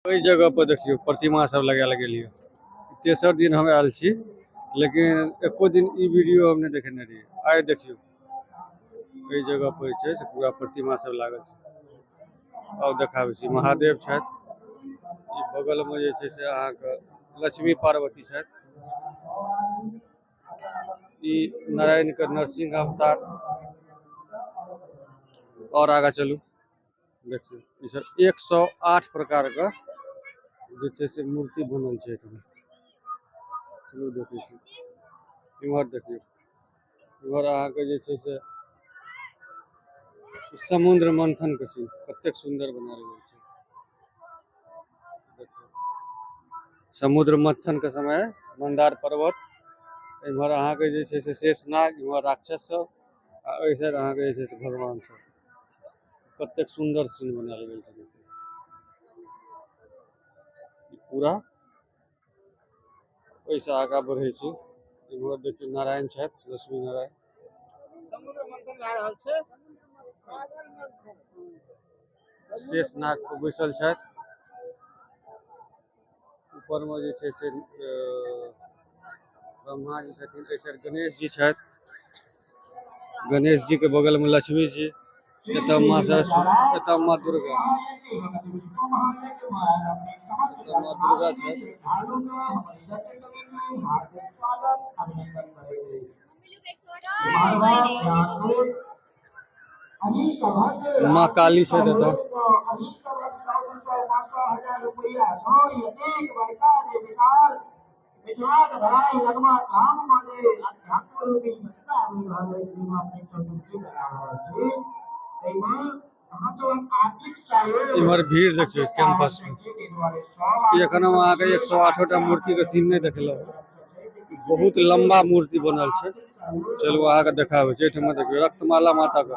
एहि जगह पर देखियौ प्रतिमा सब लगायल गेल यऽ। तेसर दिन हम आयल छी, लेकिन एको दिन ई वीडियो हम नहि देखेने रहियै। आइ देखियौ एहि जगह पर जे छै से पूरा प्रतिमा सब लागल छै। आउ देखाबै छी, महादेव छथि, ई बगल में जे छै से अहाँके लक्ष्मी पार्वती छथि, ई नारायण के नरसिंह अवतार। और आगा चलू, देखियौ ई सब 108 प्रकार के जे छै से मूर्ति बनल छै एहिठाम। चलू देखै छी, इम्हर देखियौ, इम्हर अहाँके जे छै से समुद्र मंथन के सीन कतेक सुन्दर बनायल गेल छै। देखियौ समुद्र मंथन के समय मंदार पर्वत, इम्हर अहाँके जे छै से शेषनाग, इम्हर राक्षस सब, आ एहि साइड अहाँके जे छै से भगवान सब। कतेक सुन्दर सीन बनायल गेल छै ई पूरा। ओहिसँ आगाँ बढ़ै छी, इम्हर देखियौ नारायण छथि, लक्ष्मी नारायण। शेषनाग पर बैसल छथि। ऊपर में जे छै से ब्रह्मा जी छथिन, एहि साइड गणेश जी छथि, गणेश जी के बगल में लक्ष्मी जी, एतऽ माँ सरस्वती, एतऽ माँ दुर्गा, एतऽ माँ दुर्गा छथि। माँ काली छथि एतऽ। इम्हर भीड़ देखियौ कैंपस में। ई एखन हम अहाँके 108 टा मूर्ति के सीन नहि देखलहुँ, बहुत लंबा मूर्ति बनल छै। चलू अहाँके देखाबै छी। एहिठमा देखियौ रक्तमाला माता के,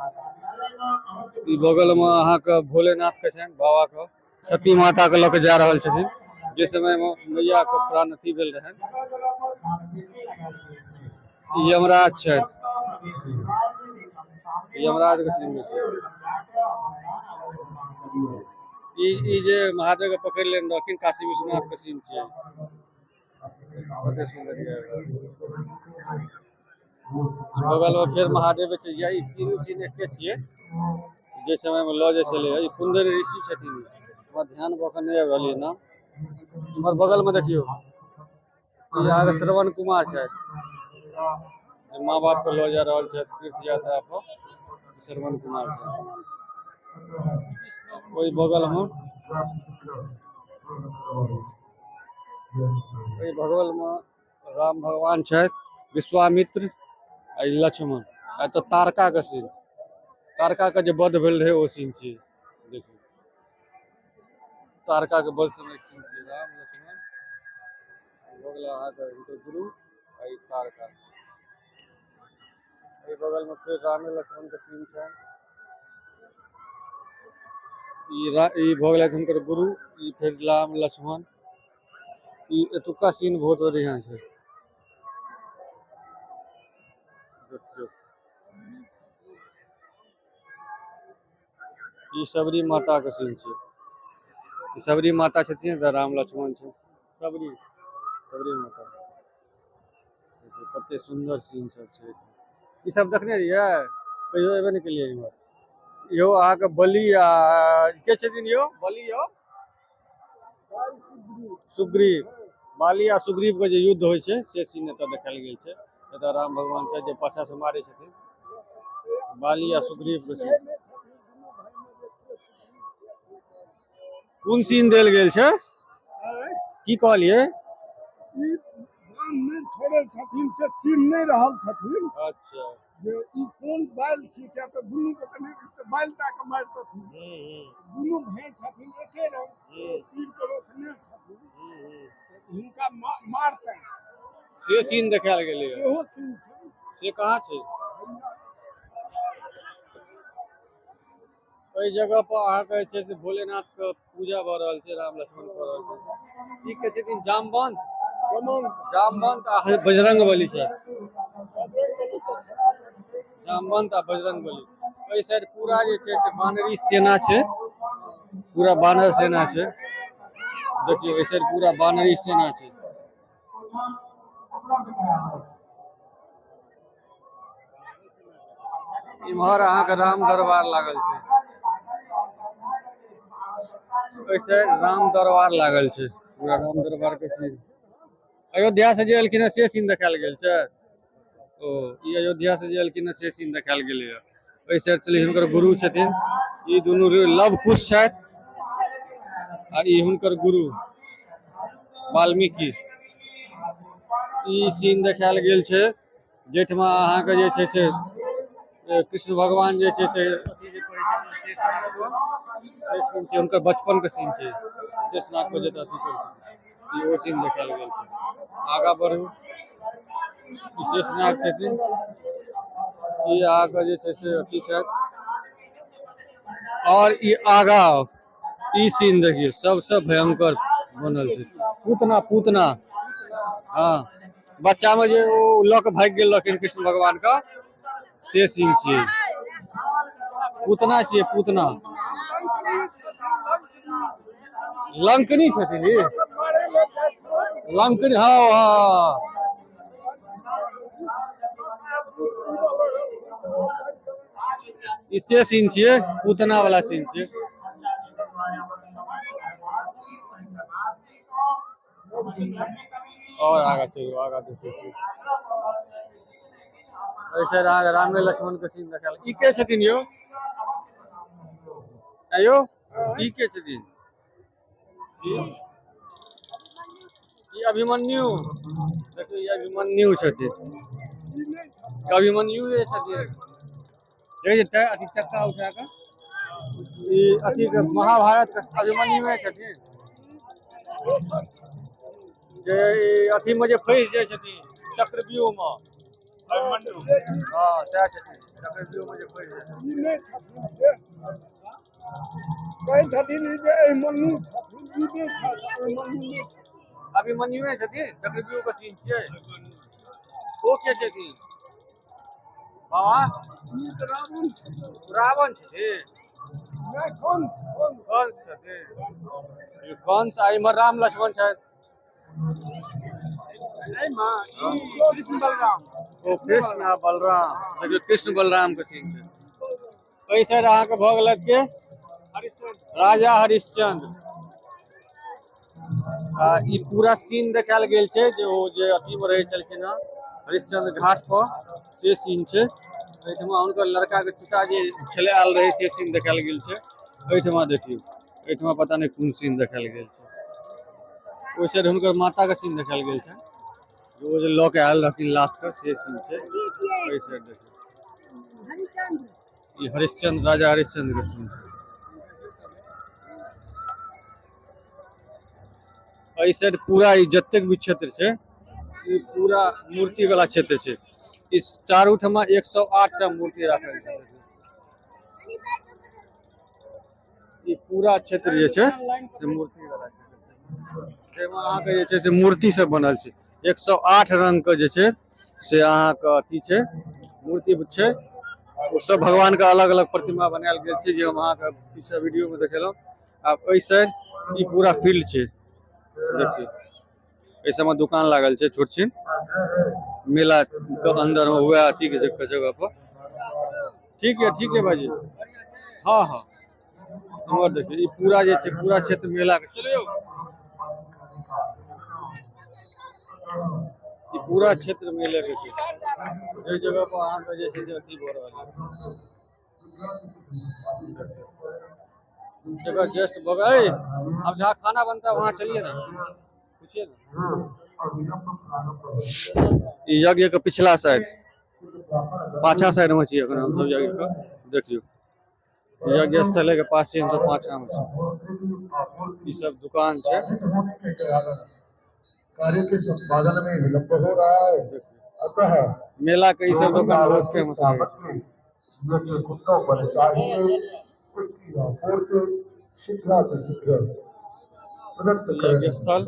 ई बगल में अहाँके भोलेनाथ के छनि, बाबा के, सती माता के लऽ के जा रहल छथिन, जे समय में मैया के प्राण अथी भेल रहनि। ई यमराज छथि, यमराज के सीन देखियौ। ई जे महादेव के पकड़ि लेने रहथिन, काशी विश्वनाथ के सीन छियै। कते सुन्दर बगल में फेर महादेव छै। ई तीनू सीन एके छियै, जे समय में लऽ जाइ छलै। ई कुंदन ऋषि छथिन, हमरा ध्यान भऽ कऽ नहि आबि रहल यऽ नाम। इम्हर बगल में देखियौ, ई अहाँके श्रवण कुमार छथि, जे माँ बाप के लऽ जा रहल छथि तीर्थ यात्रा पर, श्रवण कुमार छथि। ओहि बगल में, ओहि बगल में राम भगवान छथि, विश्वामित्र आ ई लक्ष्मण। आ एतऽ तारका के सीन, तारका के जे वध भेल रहै ओ सीन छियै। देखियौ तारका के वध समय के सीन छियै। राम लक्ष्मण भऽ गेल अहाँके हुनकर गुरु आ ई तारका। एहि बगल में फेर रामे लक्ष्मण के सीन छनि। ई भऽ गेलथि हुनकर गुरु, ई फेर राम लक्ष्मण। ई एतुका सीन बहुत बढ़िया छै। देखियौ ई सबरी माता के सीन छै। ई सबरी माता छथिन तऽ राम लक्ष्मण छै। सबरी, सबरी माता। देखियौ कते सुन्दर सीन सब छै। ई सब देखने रहियै? कहियो एबे नहि केलियै इम्हर। यौ अहाँके बलि आ के छथिन यौ? बलि यौ सुग्रीव। बाली आ सुग्रीव के जे युद्ध होइ छै से सीन एतऽ देखायल गेल छै। एतऽ राम भगवान छै जे पाछा से मारै छथिन बाली आ सुग्रीव के सीन। कोन सीन देल गेल छै? की कहलियै? ई बान्ह नहि छोड़ै छथिन से चिन्ह नहि रहल छथिन। अच्छा। जे ई कोन बैल छी, किया तऽ दुनू के तऽ नहि बैल टा के मारितथिन। दुनू भाय छथिन एके रंग, तीर के रोकने छथिन, हिनका मारतनि से सीन देखायल गेलै। सेहो सीन छै। से कहाँ छै? एहि जगह पर अहाँके जे छै से भोलेनाथ के पूजा भऽ रहल छै, राम लक्ष्मण कऽ रहल छै। ई के छथिन? जामवंत, जामवंत आ बजरंग बली छथि। जामवंत आ बजरंग बली। एहि साइड पूरा जे छै से बानरी सेना छै, पूरा बानर सेना छै। देखियौ एहि साइड पूरा बानरी सेना छै। इम्हर अहाँके राम दरबार लागल छै। एहि साइड राम दरबार लागल छै, पूरा राम दरबार के सीन। अयोध्या से जे एलखिन हँ से सीन देखायल गेल छै। ओ ई अयोध्या से जे एलखिन हँ से सीन देखायल गेलैए। एहि साइड चली हुनकर गुरु छथिन, ई दुनू लव कुश छथि आ ई हुनकर गुरु वाल्मीकि। ई सीन देखायल गेल छै जाहिठमा अहाँके जे छै से कृष्ण भगवान जे छै से अथी जे करै छथिन से सीन छै, हुनकर बचपन के सीन छै। शेषनाग पर जतऽ अथी करै छथिन, ई ओ सीन देखायल गेल छै। आगाँ बढ़ू, ई शेषनाग छथिन, ई अहाँके जे छै से अथी छथि। और ई आगाँ ई सीन देखियौ, सबसँ भयंकर बनल छै पूतना। पूतना हँ, बच्चा में जे ओ लऽ के भागि गेल रहथिन कृष्ण भगवान का, से सीन छियै। पूतना छियै, पूतना लंकनी छथिन ई, लंकनी। हँ हँ, ई से सीन छियै, पूतना वाला सीन छियै। और आगा चलू, आगा देखै छी। एहि साइड अहाँके रामे लक्ष्मण के सीन देखायल। ई के छथिन यौ? आयो ई के छथिन? ई अभिमन्यु। देखियौ ई अभिमन्यु छथिन, अभिमन्यु छथिन। देखै छियै अथी चक्का उठा कऽ ई अथी के महाभारत के अभिमन्यु छथिन, जे ई अथी में जे फँसि जाइ छथिन चक्रव्यूह में। हँ सएह छथिन, चक्रव्यूह में जे फँसि जाइ छथिन। ई नहि छथिन से कहै छथिन ई जे अभिमन्यु छथिन, ई नहि छथिन, अभिमन्यु नहि छथिन। अभिमन्युए छथिन, चक्रव्यूह के सीन छियै। ओ के छथिन बाबा? ई तऽ रावण छथिन। रावण छथिन? नहि, कंस, कंस। कंस छथिन। कंस आ इम्हर राम लक्ष्मण छथि। कृष्ण बलराम। ओ कृष्ण आ बलराम। देखियौ कृष्ण बलराम के सीन छै। एहि साइड अहाँके भऽ गेल के राजा हरिश्चंद्र। आ ई पूरा सीन देखायल गेल छै जे ओ जे अथी में रहै छलखिन हँ हरिश्चंद्र घाट पर, से सीन छै। एहिठमा हुनकर लड़का के चिता जे छलै आयल रहै, से सीन देखायल गेल छै। एहिठमा देखियौ, एहिठमा पता नहि कोन सीन देखायल गेल छै। ओहि साइड हुनकर माता के सीन देखायल गेल छै, ओ जे लऽ के आयल रहथिन लाश के, से सीन छै। एहि साइड देखियौ, ई हरिश्चंद्र, राजा हरिश्चंद्र के सीन छै। एहि साइड पूरा ई जतेक भी क्षेत्र छै, ई पूरा मूर्ति वाला क्षेत्र छै। इस चारू ठमा 108 टा मूर्ति राखल छै। ई पूरा क्षेत्र जे छै से मूर्ति वाला क्षेत्र छै, जाहिमे अहाँके जे छै से मूर्ति सब बनल छै। 108 रंग के जे छै से अहाँके अथी छै, मूर्ति छै। ओ सब भगवान के अलग अलग प्रतिमा बनायल गेल छै, जे हम अहाँके पिछला वीडियो में देखेलहुँ। आब एहि साइड ई पूरा फील्ड छै। देखियौ एहि सबमे दुकान लागल छै छोट छिन मेला के अंदर में, वएह अथी के जगह पर। ठीक है, ठीक है भाईजी। हाँ हाँ, इम्हर देखियौ ई पूरा जे छै पूरा क्षेत्र मेला के। चलियौ, ई पूरा क्षेत्र मेले के छै, जे जगह पर अहाँके जे छै से अथी भऽ रहल है। एकर जस्ट बगल, अब जहाँ खाना बनता है वहाँ चलिए ना, पूछिए ना। ई यज्ञ के पिछला साइड, पाछा साइड में छी अखन हमसब यज्ञ के। देखियौ यज्ञ स्थल के पास छी हमसब, पाछा में छी। ई सब दुकान छै। कार्य के संपादन में विलंब हो रहा है, अतः मेला के ई सब दुकान बहुत फेमस रहे छै। पर चाहिए उसकी आपूर्ति शीघ्रातिशीघ्र तुरंत यज्ञ स्थल,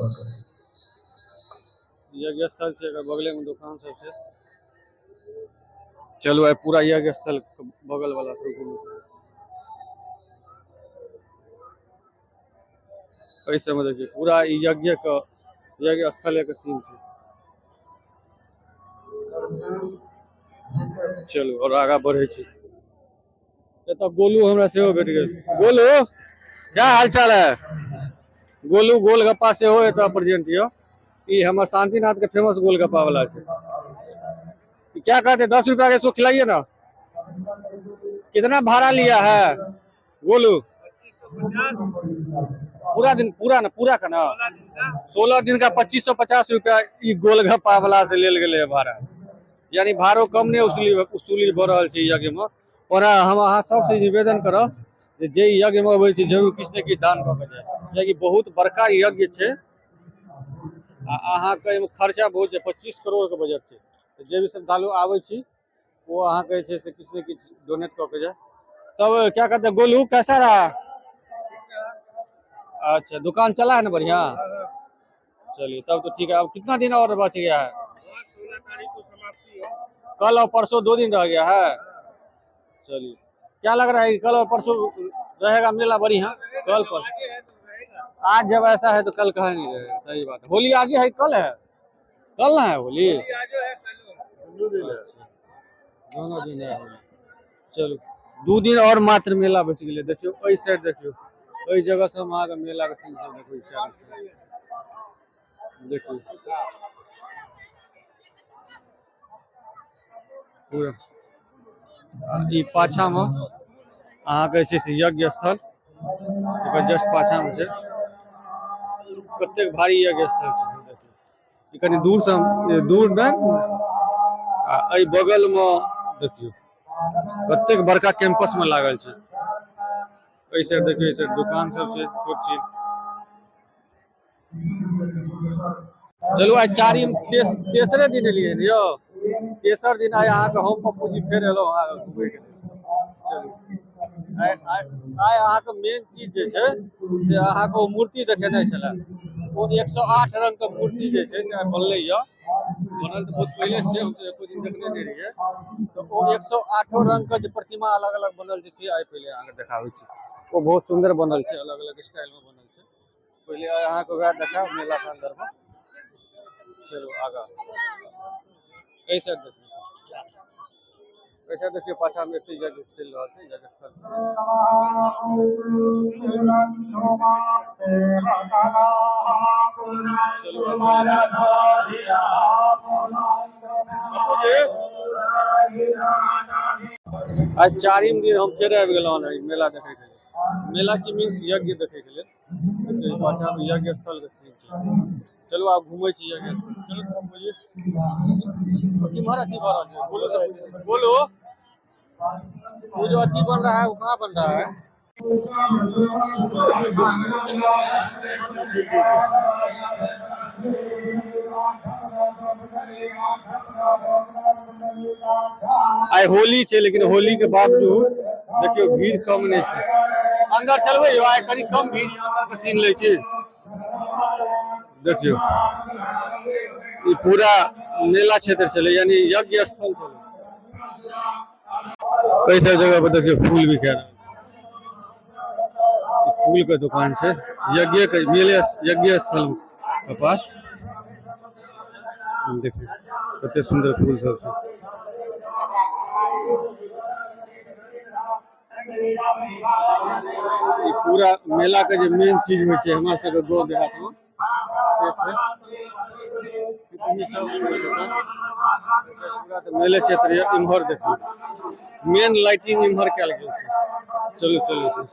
यज्ञ स्थल छै, एकर बगले में दुकान सब छै। चलू आइ पूरा यज्ञ स्थल के बगल वाला सब घुमै छी। एहि सबमे देखियौ पूरा ई यज्ञ के यज्ञ स्थल के सीन छै। चलू और आगाँ बढ़ै छी। एतऽ गोलू हमरा सेहो भेट गेल। गोलू, क्या हाल चाल है? गोलू गोलगप्पा सेहो एतऽ प्रेजेंट यऽ। ई हमर शांतिनाथ के फेमस गोलगप्पा वाला छै। ई क्या कहते, 10 रुपया के इसको खिलाइए ना। कितना भाड़ा लिया है गोलू? पूरा दिन, पूरा ना, पूरा का ना, 16 दिन का 2550 रुपया ई गोलगप्पा वाला से लेल गेलै है भाड़ा। यानी भाड़ो कम नहीं वसूली वसूली भऽ रहल छै यज्ञ में। ओना हम अहाँ सबसे निवेदन करब जे जे यज्ञ में अबै छै जरूर किछु ने किछु दान कऽ के जाय, कियाकि बहुत बड़का यज्ञ छै आ अहाँके एहिमे खर्चा बहुत छै, 25 करोड़ के बजट छै। जे भी श्रद्धालु आबै छी वो अहाँके जे छै से किछु ने किछु डोनेट कऽ के जाय। तब क्या कहते हैं गोलू, कैसा रहा? अच्छा, दुकान चला है ना बढ़िया? चलिए तब तो ठीक है। अब कितना दिन और बच गया है? 16 तारीख को समाप्ति है। कल और परसों 2 दिन रह गया है। चलिए, क्या लग रहा है कि कल और परसों रहेगा मेला बढ़िया? कल पर आज जब ऐसा है तो कल कहाँ नहीं रहेगा। सही बात है। होली आज ही है, कल है? कल ना है होली, दोनों दिन है होली। चलू 2 दिन और मात्र मेला बच गेलै। देखियौ एहि साइड, देखियौ एहि जगह से हम अहाँके मेला के सीन सब देखबै छी। देखियौ पूरा ई पाछा में अहाँके जे छै से यज्ञ स्थल, एकर जस्ट पाछा में छै। कतेक भारी यज्ञ स्थल छै से देखियौ। ई कनि दूर से, दूर नहि, आ एहि बगल में देखियौ कतेक बड़का कैंपस में लागल छै। एहि साइड देखियौ, एहि साइड दुकान सब छै छोट छिन। चलू आइ चारिम तेसरे दिन एलियै ने यौ, तेसर दिन आइ अहाँके हम पप्पू जी फेर एलहुँ अहाँके घुमैके लेल। चलू आइ आइ आइ अहाँके मेन चीज जे छै से अहाँके ओ मूर्ति देखेनाइ छलै। ओ 108 रंग के मूर्ति जे छै से आइ बनलै यऽ। बनल तऽ बहुत पहिले से, हम तऽ एको दिन देखने नहि रहियै। तऽ ओ 108 रंग के जे प्रतिमा अलग अलग बनल छै से आइ पहिले अहाँके देखाबै छी। ओ बहुत सुन्दर बनल छै, अलग अलग स्टाइल में बनल छै। पहिले आइ अहाँके वएह देखायब मेला के अंदर में। चलू आगाँ एहि साइड देखियौ, एहि साइड देखियौ पाछा में एते यज्ञ चलि रहल छै, यज्ञ स्थल छै। चलू आइ चारिम दिन हम फेर आबि गेलहुँ हन मेला देखैके लेल। मेला की मीन्स यज्ञ देखैके लेल। पाछा में यज्ञ स्थल के सीन छै। चलू आब घूमै छी यज्ञ स्थल। चलू बुझिए केम्हर अथी भऽ रहल छै। गोलू से पूछै छी। गोलू, वो जो अथी बन रहा है वो कहाँ बन रहा है? आइ होली छै, लेकिन होली के बावजूद देखियौ भीड़ कम नहि छै। अंदर चलबै यौ, आइ कनि कम भीड़ यऽ, अंदर के सीन लै छी। देखियौ ई पूरा मेला क्षेत्र छलै, यानी यज्ञ स्थल छलै। एहि सब जगह पर देखियौ फूल बिका रहल छै। ई फूल के दुकान छै यज्ञ के मेले यज्ञ स्थल के पास। देखियौ कते सुन्दर फूल सब छै। ई पूरा मेला के जे मेन चीज होइ छै हमरा सबके गाँव देहात में से छै। ई सब पूरा तऽ मेले क्षेत्र यऽ। इम्हर देखियौ मेन लाइटिंग इम्हर कयल गेल छै। चलू चलू चलू।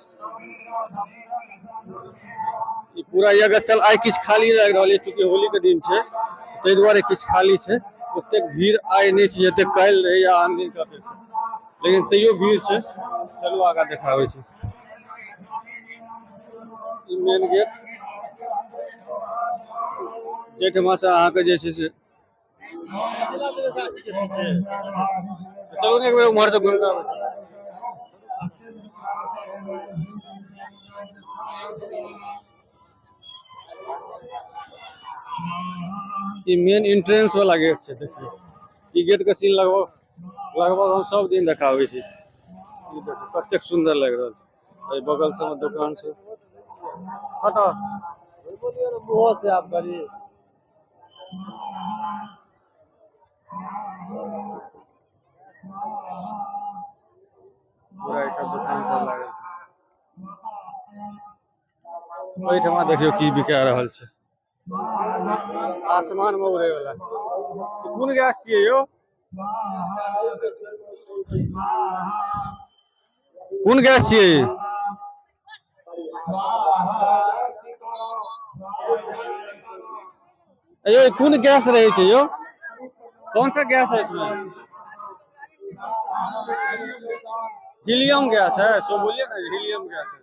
ई पूरा यज्ञ स्थल आइ किछु खाली लागि रहल यऽ, चूँकि होली के दिन छै ताहि दुआरे किछु खाली छै। ओतेक भीड़ आइ नहि छै जतेक काल्हि रहै या आन दिन के अपेक्षा, लेकिन तैयो भीड़ छै। चलू आगाँ देखाबै छी। ई मेन गेट जाहिठमा से अहाँके जे छै से चलू ने एक बेर उम्हर से घुमि कऽ आबै छी। ई मेन एंट्रेंस वाला गेट छै। देखियौ ई गेट के सीन लगभग लगभग हम सब दिन देखाबै छी। ई देखियौ कतेक सुन्दर लागि रहल छै। एहि बगल सबमे दुकान छै। कतऽ मुँह से आप करिए। पूरा ई सब दुकान सब लागल छै। एहिठमा देखियौ की बिका रहल छै। आसमान में उड़े वाला। ई कोन गैस छियै यौ? कोन गैस छियै? यौ कोन गैस रहै छै यौ? कौन सा गैस है इसमें? हीलियम गैस है, सो बोलिए ना, हीलियम गैस है।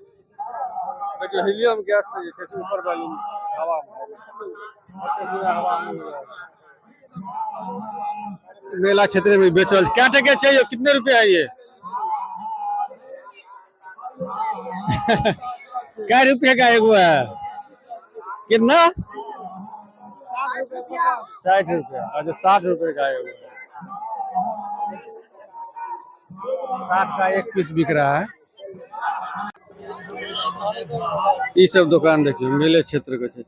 देखियौ हीलियम गैस से जे छै से ऊपर बैलून हवा में, कते सुन्दर हवा में उड़ि रहल छै। मेला क्षेत्र में बेच रहल छै। कै टके छै यौ? कितने रुपया है ये? कै रुपया का एगो है? कितना? 60 रुपया। अच्छा, 60 रुपये का एगो है। 60 का एक पीस बिक रहा है। ई सब दुकान देखियौ मेले क्षेत्र के छै।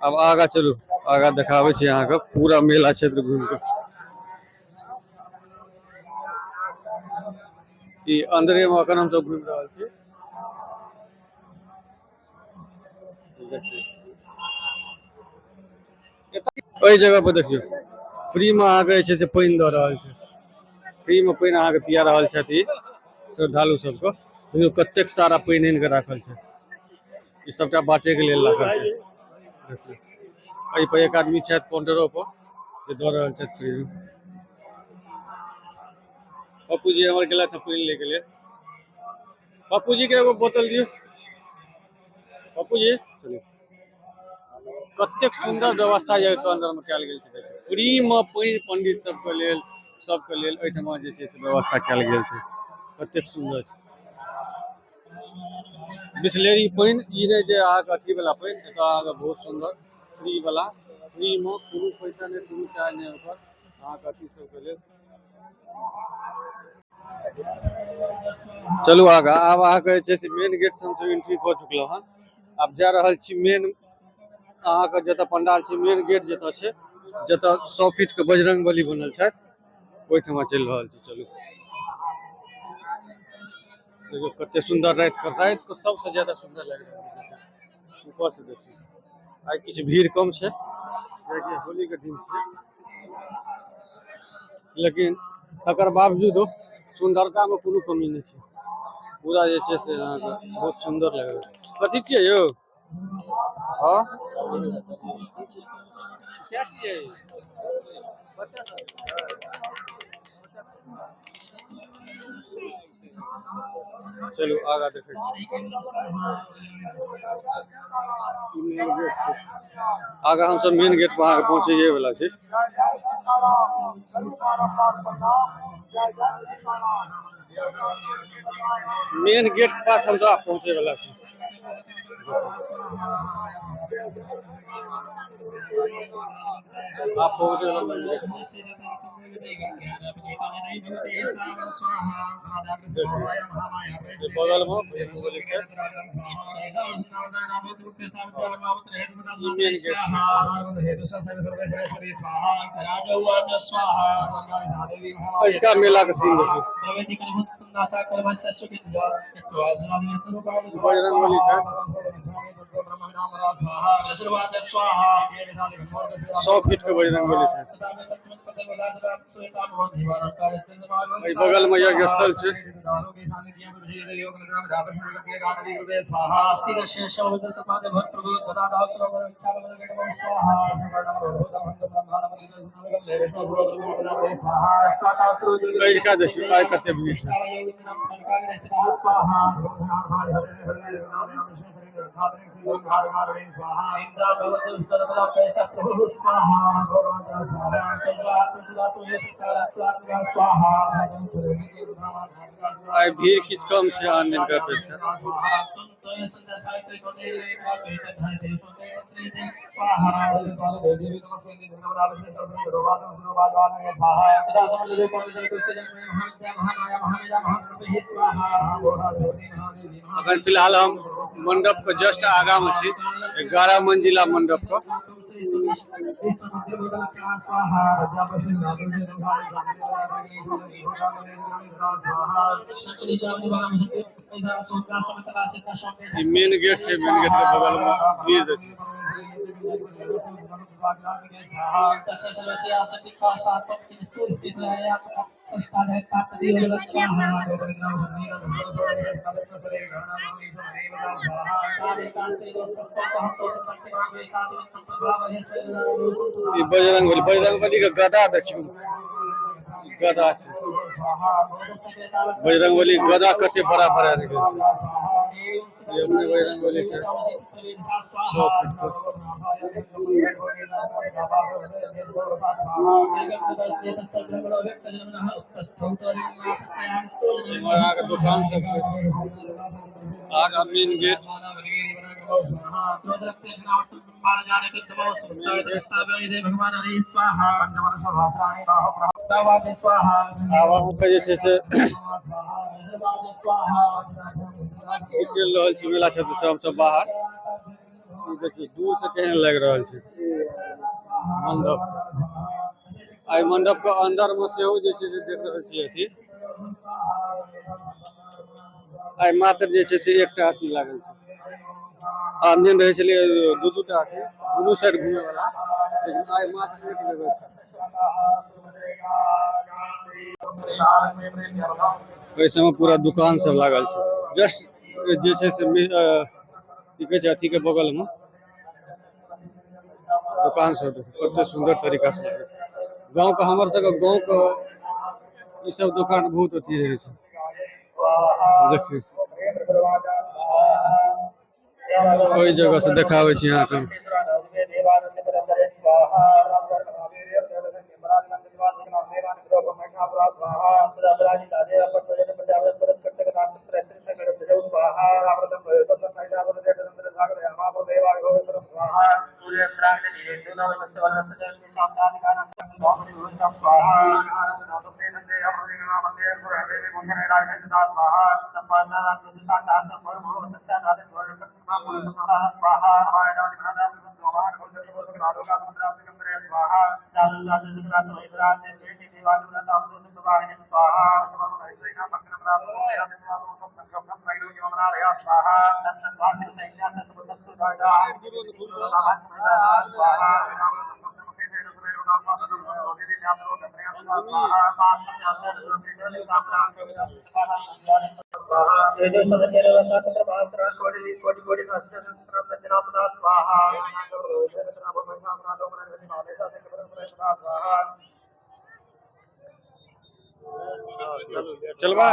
आब आगा चलू, आगा देखाबै छी अहाँके पूरा मेला क्षेत्र घूमि कऽ। ई अंदरे में अखन हमसब घूमि रहल छी। देखियौ एहि जगह पर देखियौ फ्री में अहाँके जे छै से पानि दऽ रहल छै। फ्री में पानि अहाँके पिया रहल छथि ई श्रद्धालु सबके। देखियौ कतेक सारा पानि आनि कऽ राखल छै। ई सबटा बाँटे के लेल राखल छै। देखियौ एहि पर एक आदमी छथि काउंटरो पर जे दऽ रहल छथि फ्री में। पप्पू जी हमर गेलथि हँ पानि लै के लेल। पप्पू जी के एगो बोतल दियौ। पप्पू जी चलू। कतेक सुन्दर व्यवस्था यज्ञ के अंदर में कयल गेल छै। फ्री में पानि पंडित सबके लेल, सबके लेल एहिठमा जे छै से व्यवस्था कयल गेल छै। कतेक सुन्दर छै बिसलेरी पानि। ई नहि जे अहाँके अथी वाला पानि, एतऽ अहाँके बहुत सुन्दर फ्री वाला, फ्री में कोनो पैसा नहि, कोनो चार्ज नहि ओकर अहाँके अथी सबके लेल। चलू आगा। आब अहाँके जे छै से मेन गेट से हमसब एंट्री कऽ चुकलहुँ हन। आब जा रहल छी मेन अहाँके जतऽ पंडाल छै, मेन गेट जतऽ छै, जतऽ 100 फीट के बजरंगबली बनल छथि, ओहिठमा चलि रहल छी। चलू देखियौ कते सुन्दर राति के, राति के सबसे ज्यादा सुन्दर लागि रहल छै। ऊपर से देखियौ आइ किछु भीड़ कम छै, कियाकि होली के दिन छै, लेकिन तकर बावजूदो सुन्दरता में कोनो कमी नहि छै। पूरा जे छै से अहाँके बहुत सुन्दर लागि रहल छै। कथी छियै यौ? हाँ, क्या छियै? बच्चा सब। चलू आगा देखै छी। ई मेन गेट छै। आगा हमसब मेन गेट पर अहाँके पहुँचैये वाला छी। मेन गेट के पास हमसब आब पहुँचे वाला छी। आप पहुँचे वाला मेन गेट। बगल में बजरंगबली छै। ई मेन गेट छै। अजुका मेला के सीन देखियौ। बजरंगबली छै। 100 फीट के बजरंगबली छै। एहि बगल में यज्ञ स्थल छै। अजुका देखियौ आइ कते भीड़ छै। आइ भीड़ किछु कम छै आन दिन के अपेक्षा। अखन फिलहाल हम मंडप के जस्ट आगा में छी, 11 मंजिला मंडप के। ई मेन गेट छै, मेन गेट के बगल में भीड़ देखियौ। ई बजरंगबली, बजरंगबली के गदा देखियौ, गदा छै बजरंगबली, गदा कते बड़ा बड़ा निकल छै। ई अपने बजरंगबली छै 100 फीट के। इम्हर अहाँके दुकान सब छै, आगा मेन गेट। आब अहाँके जे छै से निकलि रहल छी मेला क्षेत्र से हमसब बाहर। ई देखियौ दूर से केहन लागि रहल छै मंडप। आ मंडप के अंदर में सेहो जे छै से देख रहल छी अथी। आइ मात्र जे छै से एकटा अथी लागल छै। आन दिन रहै छलै दू दू टा अथी, दुनू साइड घूमे वाला, लेकिन आइ मात्र एक जगह छै। एहि सबमे पूरा दुकान सब लागल छै। जस्ट जे छै से की कहै छै अथी के बगल में दुकान सब देखू कते सुंदर तरीका से लागल। गाँव के हमर सबके गाँव के ई सब दुकान बहुत अथी रहै छै। देखियौ ओहि जगह से देखाबै छी अहाँके। चलबा।